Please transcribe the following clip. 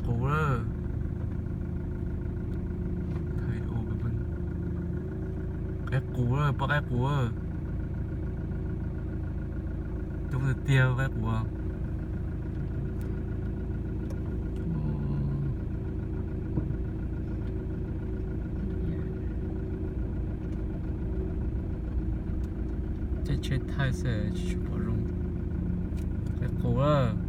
qus lawm. Qaib qus lawm, poj qaib qus. Coob tiag tiag qaib qus. Caij tsheb thaij xwb tsis pom zoo. Qaib qus lawm.